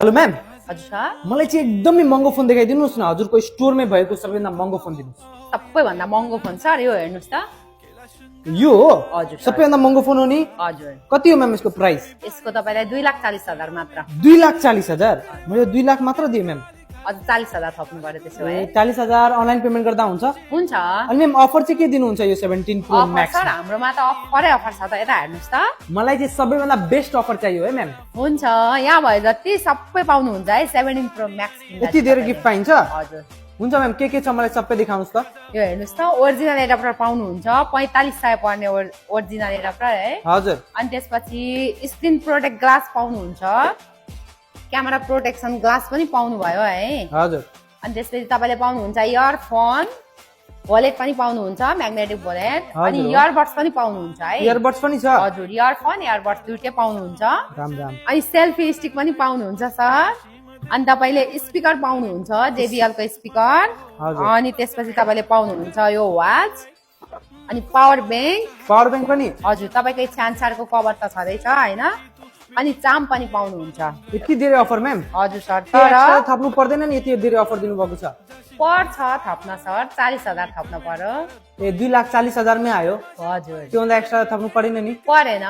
Hello ma'am, हजुर sir, मलाई चाहिँ एकदमै महँगो फोन देखाइदिनुहोस् न। हजुरको स्टोरमै भएको सबैभन्दा महँगो फोन दिनुहोस्। सबैभन्दा महँगो फोन सर यो हेर्नुहोस् त। यो हो हजुर सर। सबैभन्दा महँगो फोन हो नि? हजुर, कति हो मैम यसको प्राइस? यसको तपाईँलाई 2,40,000 मात्र। 2,40,000? मैले 2 लाख मात्र दिएँ मैम। अझ 40,000 थप्नु पर्यो त्यसो भए। 40,000 अनलाइन पेमेन्ट गर्दा हुन्छ? हुन्छ। अनि मैम अफर चाहिँ के दिनुहुन्छ यो 17 प्रो अफर मैक्स? सर हाम्रोमा त अफरै अफर छ त, यता हेर्नुहोस् त। मलाई चाहिँ सबैभन्दा बेस्ट अफर चाहियो है म्याम। हुन्छ, यहाँ भयो जति सबै पाउनुहुन्छ है 17 प्रो म्याक्स किन्दा। यति धेरै गिफ्ट पाइन्छ? हजुर। हुन्छ म्याम, के छ मलाई सबै देखाउनुहोस् त। यो हेर्नुहोस् त, ओरिजिनल एडाप्टर पाउनुहुन्छ, 4500 पर्ने ओरिजिनल एडाप्टर है। हजुर। अनि त्यसपछि स्क्रिन प्रोटेक्ट ग्लास पाउनुहुन्छ, क्यामेरा प्रोटेक्सन ग्लास पनि पाउनुभयो है। हजुर। अनि त्यसपछि तपाईँले पाउनुहुन्छ इयरफोन, वालेट पनि पाउनुहुन्छ, म्याग्नेटिक वालेट, अनि इयरबड्स पनि पाउनुहुन्छ है। इयरबड्स पनि छ? हजुर, इयरफोन इयरबड्स दुइटै पाउनुहुन्छ। राम राम। अनि सेल्फी स्टिक पनि पाउनुहुन्छ सर। अनि तपाईँले स्पिकर पाउनुहुन्छ, JBL को स्पिकर। अनि त्यसपछि तपाईँले पाउनुहुन्छ यो वाच, अनि पावर ब्याङ्क। पावर ब्याङ्क पनि? हजुर, तपाईँको इच्छा अनुसारको कभर त छँदैछ होइन। अनि चाम पनि पाउनुहुन्छ। यति धेरै अफर म्याम? हजुर सर। तर थप्नु पर्दैन नि, यति धेरै अफर दिनुभएको छ? पर्छ थप्न सर, 40,000 थप्न पर्यो। 2,40,000 मै आयो? हजुर। त्योभन्दा एक्स्ट्रा थप्नु परेन नि? परेन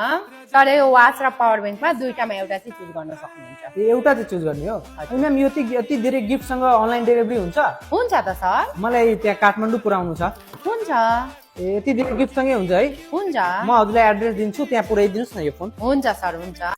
सर, यो वाच र पावर ब्याङ्कमा दुईटामा एउटा चाहिँ चुज गर्न सक्नुहुन्छ। एउटा चाहिँ चुज गर्ने हो? अनि म्याम यो यति धेरै गिफ्टसँग अनलाइन डेलिभरी हुन्छ? हुन्छ त सर। मलाई त्यहाँ काठमाडौँ पुऱ्याउनु छ। हुन्छ। यति धेरै गिफ्टसँगै हुन्छ है? हुन्छ। म हजुरलाई एड्रेस दिन्छु, त्यहाँ पुऱ्याइदिनुहोस् न यो फोन। हुन्छ सर, हुन्छ।